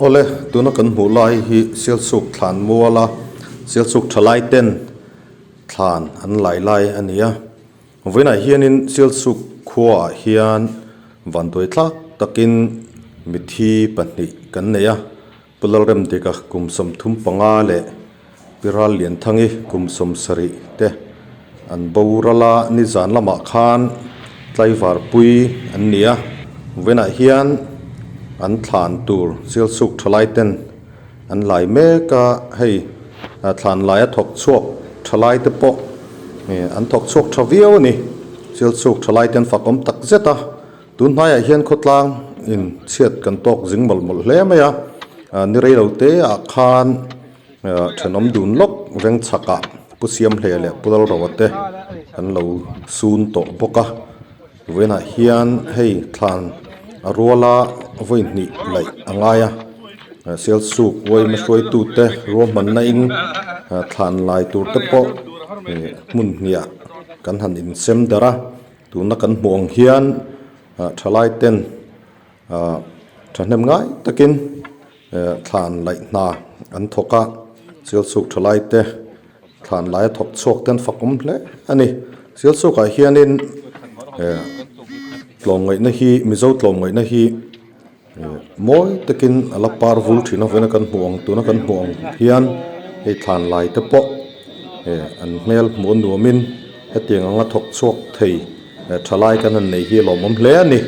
Awle, tuna kan hmuh lai hi Sialsuk thlan muala Sialsuk thalai ten thlan an lai lai a ni a. Vawiinah hianin Sialsuk khuaah hian vanduai tlak takin mithi pahnih kan nei a. Pu Lalremdika kum 35 leh Pi Rallianthangi kum 70 te an boral a, nizan lamah khan tlaivar pui an ni a, vawiinah hian an thlan tur Sialsuk thalai ten an lai mek a, hei thlan laia thawk chhuak thalai te pawh an thawk chhuak tha viau a ni, Sialsuk thalai te an fakawm tak zet a. Tun hnaiah hian khawtlang in chhiat kan tawk zing mawlh mawlh hle mai a, ni rei lo te ah khan thenawm dun lawk veng chhakah Pu Siamhle leh Pu Lalroa te an lo sun tawh bawk a, vawiinah hian hei thlan a ruala vawi hnih laih a ngai a, Sialsuk uaima hruaitute ruahmanna in thlan lai tur te pawh hmun hniah kan han insem darh a. Tuna kan hmuh ang hian thalai ten thahnem ngai takin thlan laih hna an thawk a, Sialsuk thalai te thlan laia thawk chhuak te an fak awm hle a ni. Sialsukah hianin tlawmngaihna hi Mizo tlawmngaihna hi mawi takin a la par vul thin a, vawiin a kan hmuh ang tuna kan hmuh ang hian hei thlan lai te pawh an hmel hmuh a nuamin hetiang anga thawk chhuak thei thalai kan han nei hi a lawmawm hle a ni.